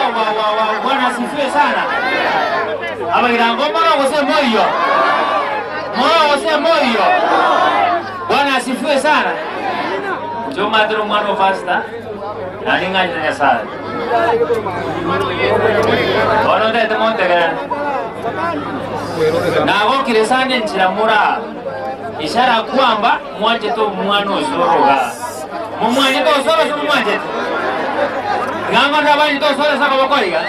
Wawawawa Bwana asifiwe sana. Abagirango moro gose moiyo? Moro gose moiyo? Bwana asifiwe sana. Inche omanyete omwana o pastor naende ng'anchete Nyasaye. Bono ntagete montegerere. Nagokire sana enchera more aa. Ishara kwamba mwanchete omwana osoro igaa. Momwanchete osoro gose momwanchete? Ng'a ng'onde abanchete osoro ase akaboko iga.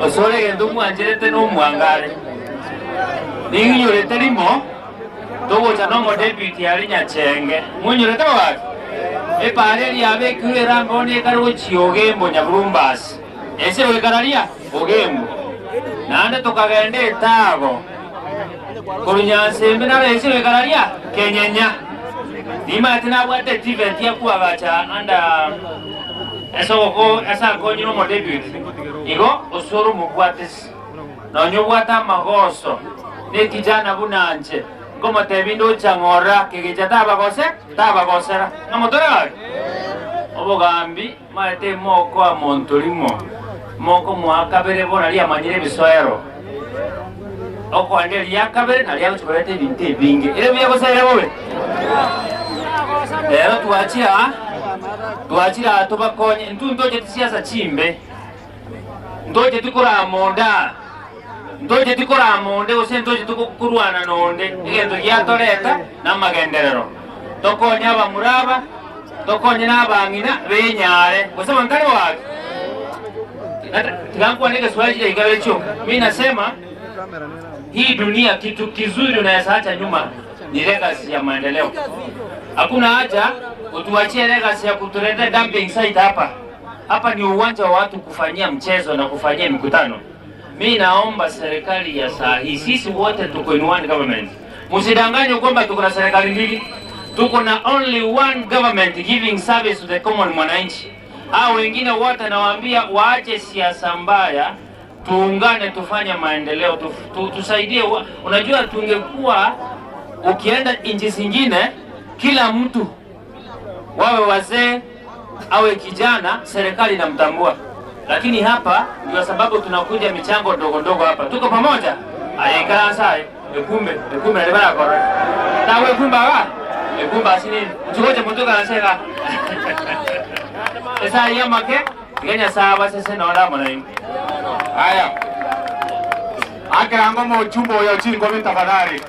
Osoro egento mwancherete nomwangare. Ninyorete rimo togocha nomodeputy aria Nyachenge. Monyorete bo gaki? Epaara eria yabekirwe erambe bono ekare gochia Ogembo Nyaburumbasi. Ase goikara ria Ogembo. Naende tokagenda etago korwa Nyansembe naro ase goikara ria Kenyenya. Nimanyete nabwate achievement ya koagacha under ase ogoko ase akonyire omodeputy. Igo osore omobwatisi nonya obwate amagoso ne ekijana buna nche nkomotebia inde ocha ng'ora kegecha tabagose tabagosera. Ng'a motore gaki? Obogambi Maete mokoa monto rimo, mokomoa kabere bo naria amanyire ebisoero. Okoenda eria kabere naria agochia koreta ebinto ebinge. Ere buya gose ere bobe? Rero twachire aa, twachire aa tobakonye, intwe ntocheti siasa chimbe, ntocheti korama onde aa, ntocheti korama onde gose ntocheti korwana na onde, egento giatoreta namagenderero. Tokonye abamura aba. Tokonye nabang'ina b'enyare, gose abanto tari boake. Tiga nkwane egeswahili chidaika ibere chioka. Mi nasema hii dunia kitu kizuri unaweza acha nyuma ni legacy ya maendeleo. Hakuna haja utuachie legacy ya kutuletea dumping site hapa. Hapa ni uwanja wa watu kufanyia mchezo na kufanyia mikutano. Mi naomba serikali ya saa hii, sisi wote tuko in one government. Msidanganywe kwamba tuko na serikali mbili. Tuko na only one government giving service to the common mwananchi. Hao wengine wote nawaambia waache siasa mbaya, tuungane tufanye maendeleo tu, tu, tusaidie. Unajua, tungekuwa ukienda nchi zingine, kila mtu wawe wazee awe kijana, serikali inamtambua, lakini hapa ndio sababu tunakuja michango ndogo ndogo hapa. Tuko pamoja aye ikaransa aye ekumbe ekumbe nari barakora tawe ekumbe aba ekumbe asinini nchigocha moto ikaransa iga esari amake iga Nyasaye abasese nore amo nainwe. Haya, akerango mochumba oyo chinkobi tafadhali.